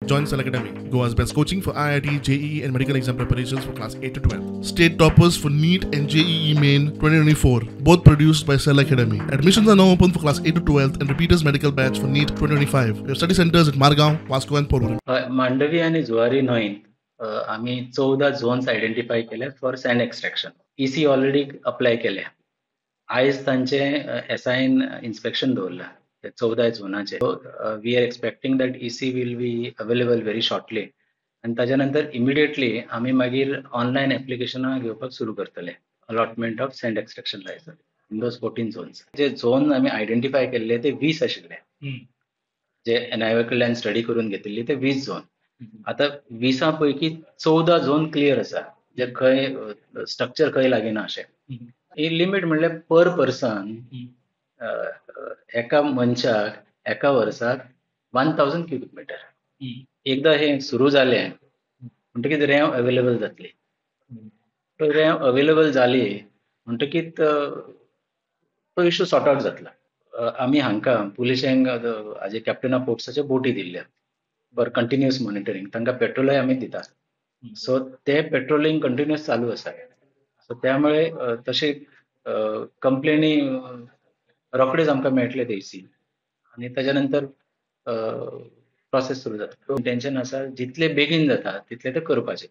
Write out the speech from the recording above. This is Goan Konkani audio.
Join Cell Academy, Goa's best coaching for IIT, JEE and medical exam preparations for class 8 to 12. State toppers for NEET and JEE Main 2024, both produced by Cell Academy. Admissions are now open for class 8 to 12 and repeaters medical batch for NEET 2025. We have study centers at Margao, Vasco and Porvorim. हय, मांडवी आनी जुवारी न्हंयत आमी 14 झोन्स आयडेंटिफाय केले for sand extraction. EC already apply केल्या. आयज तांचे एसआयन इन्स्पेक्शन दवरलां 14 झोनाचे. We are expecting that EC will be available very shortly आनी ताच्या नंतर इमिडिएटली आमी मागीर ऑनलायन एप्लिकेशनां घेवपाक सुरू करतले allotment of sand extraction licence in those 14 zones. J zone आमी आयडेंटिफाय केल्ले ते 20 आशिल्ले, जे एनआयए कडल्यान स्टडी करून घेतिल्ली ते 20 झोन. आतां 20 पैकी 14 झोन क्लियर आसा, जे खंय स्ट्रक्चर खंय लागना अशें. ही लिमीट म्हणल्यार पर पर्सन एका मनशाक एका वर्साक 1000 क्युबीक मिटर. एकदां हें सुरू जालें म्हणटकीच रेंव अवेलेबल जातली. रेंव अवेलेबल जाली म्हणटकीच तो इशू सॉर्ट आवट जातलो. आमी हांकां पुलिशेंक हाजे कॅप्टन ऑफ पोर्ट्साच्यो बोटी दिल्ल्या फॉर कंटिन्युअस मॉनिटरींग. तांकां पेट्रोलय आमी दिता. सो ते पेट्रोलिंग कंटिन्युअस चालू आसा. सो त्यामुळे तशे कंप्लेनी रोखडेच आमकां मेळटले ते इसी आनी ताच्या नंतर प्रोसेस सुरू जाता. इंटेन्शन आसा जितले बेगीन जाता तितले ते करपाचें.